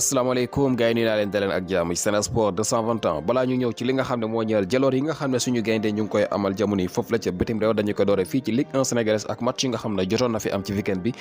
asalaamaaleykum gars yi nuyu naa leen daleen ak jàmm ci Sen Sport 221 balaa ñu ñëw ci li nga xam ne moo ñeel jaloor yi nga xam ne suñu gaynde ñu ngi koy amal jamono yi foofu la ca bitim réew dañu ko doore fii ci Ligue 1 sénégalaise ak match yi nga xam ne jotoon na fi am ci weekend bi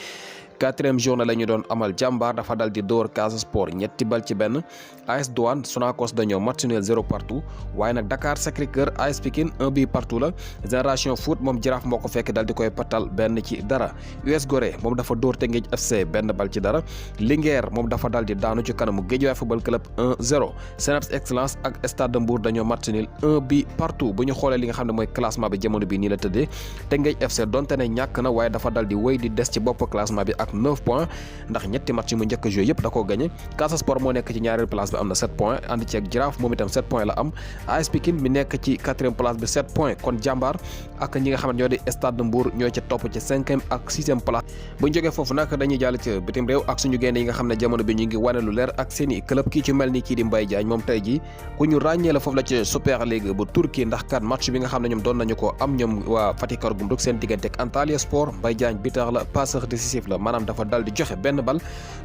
4e journée la ñu doon amal jàmbaar dafa dal di dóor Casa Sport ñetti bal ci benn. AS Douane Sonacos dañoo match nul 0 partout waaye nag Dakar Sacré-Cœur AS Pikine 1 but partout la. Génération Foot moom Jaraaf moo ko fekk dal di koy patal benn ci dara. US Gorée moom dafa dóor Teungueth FC benn bal ci dara. Linguère moom dafa dal di daanu ci kanamu Guédiawaye Football Club 1-0. Synapse Excellence ak Stade de Mbour dañoo match nul 1 but partout bu ñu xoolee li nga xam ne mooy classement bi jamono bi nii la tëddee Teungueth FC donte ne ñàkk na waaye dafa dal di wéy di des ci bopp classement bi ak 9 points ndax ñetti match yi mu njëkk a joué yëpp da koo gagné. Casa Sport moo nekk ci ñaareelu place bi am na 7 points ànd ci ak Jaraaf moom itam 7 points la am. AS Pikine mi nekk ci 4e place bi 7 points kon jàmbaar ak ñi nga xam ne ñoo di Stade de Mbour ñoo ca topp ci 5e ak 6e place. bu ñu jógee foofu nag dañuy jàll ci bitim réew ak suñu gaynde yi nga xam ne jamono bi ñu ngi wane lu leer ak seeni club kii ci mel ni kii di Mbaye Diagne moom tey jii ku ñu ràññee la foofu la ci Super League bu Turquie ndax kat match bi nga xam ne ñoom doon nañu ko am ñoom waa Fatih Karagümrük seen diggante ak Antalya Sport Mbaye Diagne buteur la passeur décisif la maanaam dafa dal di joxe benn bal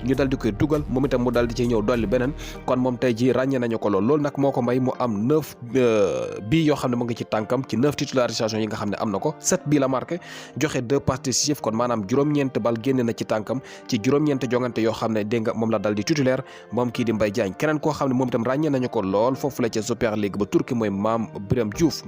ñu dal di koy dugal moom itam mu dal di ci ñëw dolli beneen kon moom tey jii ràññee nañu ko loolu nag moo ko may mu am 9 bii yoo xam ne mu ngi ci tànkam ci 9 titularisation yi nga xam ne am na ko 7 bii la marqué joxe 2 passes décisives kon maanaam juróom-ñeent bal génne na ci tànkam ci juróom-ñeent jongante yoo xam ne dégg nga moom la dal di titulaire moom kii di Mbaye Diagne keneen koo xam ne moom itam ràññee nañu ko lool foofu la ca Super League ba Turquie mooy Mame Biram Diouf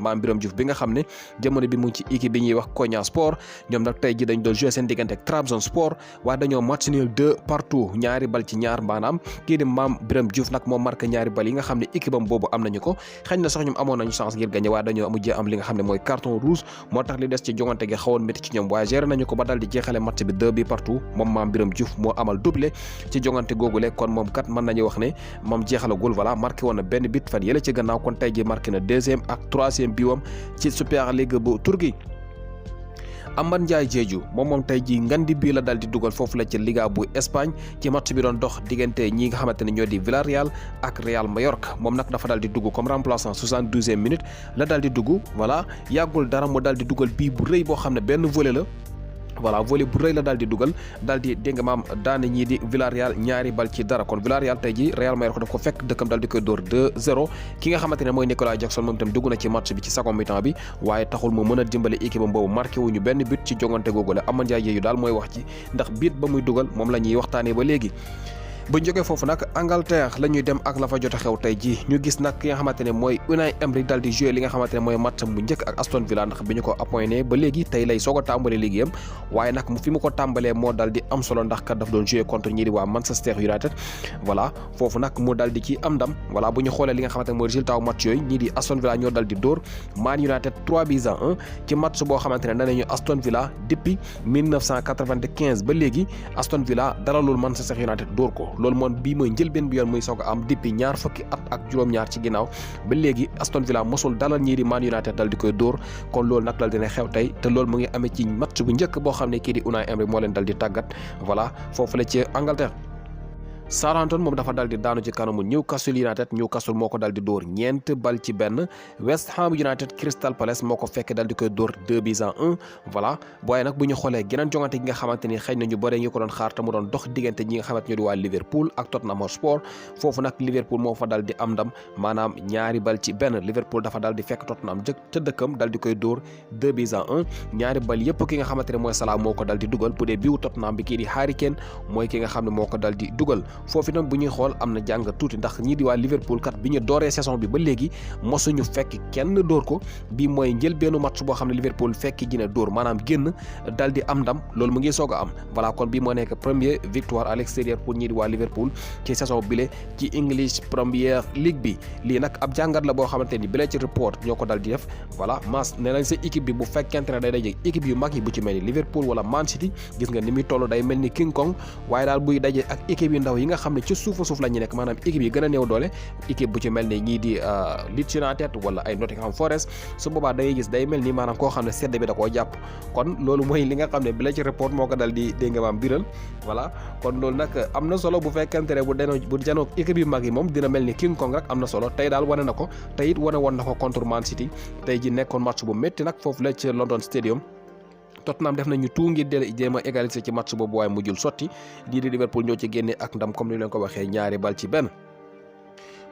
bi nga xam ne jamono bi mu ngi ci équipe bi ñuy wax Konya Sport ñoom nag tey ji dañ doon jouer seen diggante ak Trabzonspor waaye dañoo match nul 2 partout ñaari bal ci ñaar maanaam kii di Mame Biram Diouf nag moo marqué ñaari bal yi nga xam ne équipe am boobu am nañu ko xëy na sax ñoom amoon nañu chance ngir gagné waaye dañoo mujjee am li nga xam ne mooy carton rouge moo tax li des ci jongante gi xawoon métti ci ñoom waaye géré nañu ko ba dal di jeexale match bi 2 bi partout moom Mame Biram Diouf moo amal doublé ci jongante googule kon moom kat mën nañu wax ne moom jeexalagul voilà marqué woon na benn but fan yële ci gannaaw kon tey ji marqué na 2e ak 3e biwam ci Super League bu Turquie. Amad Ndiaye Diédhiou moom tey jii ngandi bii la dal di dugal foofu la ci Liga bu Espagne ci match bi doon dox diggante ñi nga xamante ne ñoo di Villarreal ak Real Mallorca moom nag dafa dal di dugg comme remplaçant 72e minute la dal di dugg voilà yàggul dara mu dal di dugal bii bu rëy boo xam ne benn volley la. voilà volley bu rëy la daal di dugal daal di dégg nga maam daane ñii di Villarreal ñaari bal ci dara kon Villarreal tey ji Real Mallorca daf ko fekk dëkkam daal di koy dóor 2-0 ki nga xamante ne mooy Nicolas Jackson moom itam dugg na ci match bi ci second mi-temps bi waaye taxul mu mën a dimbale équipe am boobu marqué wuñu benn but ci jongante googu la Amad Ndiaye Diédhiou daal mooy wax ci ndax but ba muy dugal moom la ñuy waxtaanee ba léegi. bu ñu jógee foofu nag Angleterre la ñuy dem ak la fa jot a xew tey jii ñu gis nag ki nga xamante ne mooy Unai Emery dal di joué li nga xamante ne mooy match bu njëkk ak Aston Villa ndax bi ñu ko appointé ba léegi tey lay soog a tàmbale liggéeyam waaye nag fi mu ko tàmbalee moo dal di am solo ndax kat daf doon joué contre ñii di waa Manchester United voilà foofu nag mu dal di ci am ndam voilà bu ñu xoolee li nga xamante ne mooy résultat wu match yooyu ñii di Aston Villa ñoo dal di dóor Man United 3-1 ci match boo xamante ne nee nañu Aston Villa depuis 1995 ba léegi Aston Villa dalalul Manchester United dóor ko loolu moom bii mooy njëlbeen bi yoon muy soog a am depuis ñaar fukki at ak juróom-ñaar ci ginnaaw ba léegi Aston Villa mosul dalal ñii di Man United dal di koy dóor kon loolu nag dal dina xew tey te loolu mu ngi amee ci match bu njëkk boo xam ne kii di Unai Emery moo leen dal di tàggat voilà foofu la ci Angleterre. Southampton moom dafa dal di daanu ci kanamu Newcastle United Newcastle moo ko dal di dóor ñeent bal ci benn West Ham United Crystal Palace moo ko fekk dal di koy dóor 2-1 voilà waaye nag bu ñu xoolee geneen jongante gi nga xamante ni xëy na ñu bëre ñu ko doon xaar te mu doon dox diggante ñi nga xamante ñoo di waa Liverpool ak Tottenham Hotspur foofu nag Liverpool moo fa dal di am ndam maanaam ñaari bal ci benn Liverpool dafa dal di fekk Tottenham ca dëkkam dal di koy dóor 2-1 ñaari bal yëpp ki nga xamante ne mooy Salah moo ko dal di dugal bu dee biwu Tottenham bi kii di Harry Kane mooy ki nga xam ne moo ko dal di dugal foofu nag bu ñuy xool am na jàng tuuti ndax ñii di waa Liverpool kat bi ñu dooree saison bi ba léegi mosuñu fekk kenn dóor ko bii mooy njëlbeenu match boo xam ne Liverpool fekk ji ne dóor maanaam génn dal di am ndam loolu mu ngi soog a am voilà kon bii moo nekk premier victoire à l'extérieur pour ñii di waa Liverpool ci saison bile ci English Premier League bi lii nag ab jàngat la boo xamante ni bile ci report ñoo ko dal di def voilà mas nee nañ sa équipe bi bu fekkente ne day daje équipe yu mag yi bu ci mel ni Liverpool wala Man City gis nga ni muy toll day mel ni King Kong waaye daal buy daje ak équipe yu ndaw yi nga xam ne ci suuf la ñu nekk maanaam équipe yi gën a néew doole équipe bu ci mel ni ñii di Leeds United wala ay Nottingham Forest su boobaa da ngay gis day mel ni maanaam koo xam ne sedd bi da koo jàpp kon loolu mooy li nga xam ne bi la ci report moo ko dal di dégg nga maam biral voilà kon loolu nag am na solo bu fekkente ne bu janoo équipe yu mag yi moom dina mel ni King Kong rek am na solo tey daal wane na ko tey it wane woon na ko contre Man City tey ji nekkoon match bu métti nag foofu la ci London Stadium Tottenham def nañu tout ngir jéem a égaliser ci match boobu waaye mujjul sotti di Liverpool ñoo ci génnee ak ndam comme ni leen ko waxee 2 bal ci 1.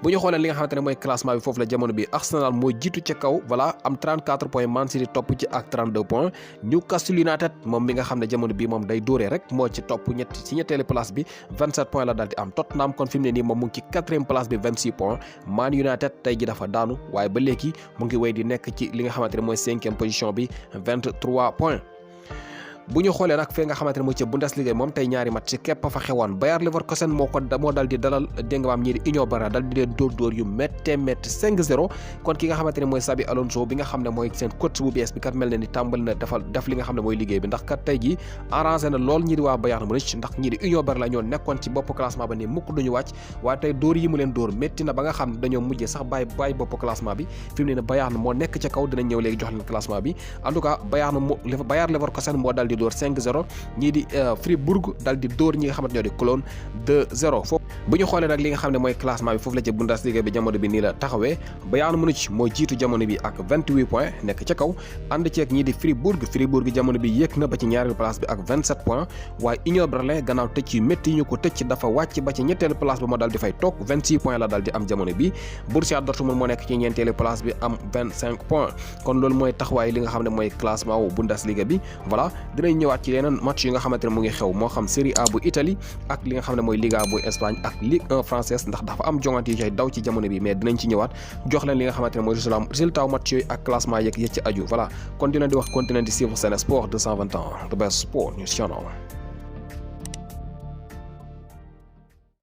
bu ñu xoolee li nga xamante ne mooy classement bi foofu la jamono bi Arsenal moo jiitu ca kaw voilà am 34 points, Man City topp ci ak 32 points, Newcastle United moom mi nga xam ne jamono bi moom day dóoree rek moo ci topp ci ñetteelu place bi 27 points la daal di am. Tottenham kon fi mu ne nii moom mu ngi ci 4e place bi 26 points, Man United tey ji dafa daanu waaye ba léegi mu ngi wéy di nekk ci li nga xamante ne mooy 5e position bi 23 points. bu ñu xoolee nag fee nga xamante ne mooy ci Bundesliga moom tey ñaari match képp fa xewoon. Bayer Leverkusen moo dal di dalal dégg nga maam ñii di Union Berlin dal di leen dóor yu méttee 5-0 kon ki nga xamante ne mooy Xabi Alonso bi nga xam ne mooy seen coach bu bees bi kat mel na ni tàmbali na def li nga xam ne mooy liggéey bi ndax kat tey ji arrangé na lool ñii di waa Bayern Munich ndax ñii di Union Berlin ñoo nekkoon ci bopp classement ba ni mukk duñu wàcc waaye tey dóor yi mu leen dóor métti na ba nga xam ne dañoo mujjee sax bàyyi bopp classement bi fi mu ne ne Bayern moo nekk ca kaw dinañ ñëw léegi jox leen classement bi en tout cas Bayer Leverkusen moo dal di dóor 5-0 ñii di Fribourg dal di dóor ñi nga xamante ñoo di Cologne 2-0 foofu bu ñu xoolee nag li nga xam ne mooy classement bi foofu la ci Bundesliga bi jamono bi nii la taxawee Bayern Munich moo jiitu jamono bi ak 28 points nekk ca kaw ànd ceeg ñii di Fribourg jamono bi yéeg na ba ci ñaareelu place bi ak 27 points waaye Union Berlin gannaaw tëcc yu métti ñu ko tëcc dafa wàcc ba ci ñetteelu place bi moo dal di fay toog 26 points la dal di am jamono bi Borussia Dortmund moo nekk ci ñeenteelu place bi am 25 points kon loolu mooy taxawaay li nga xam ne mooy classement wu Bundesliga bi voilà dinañ ñëwaat ci yeneen match yi nga xamante ne mu ngi xew moo xam Serie A bu Italie ak li nga xam ne mooy Liga bu Espagne ak Ligue 1 française ndax dafa am jongante yu cay daw ci jamono bi mais dinañ ci ñëwaat jox leen li nga xamante ne mooy résultat match yooyu ak classement yeeg ci aju voilà kon di leen di wax continuer di suivre Sen Sport 221 the best sport news channel.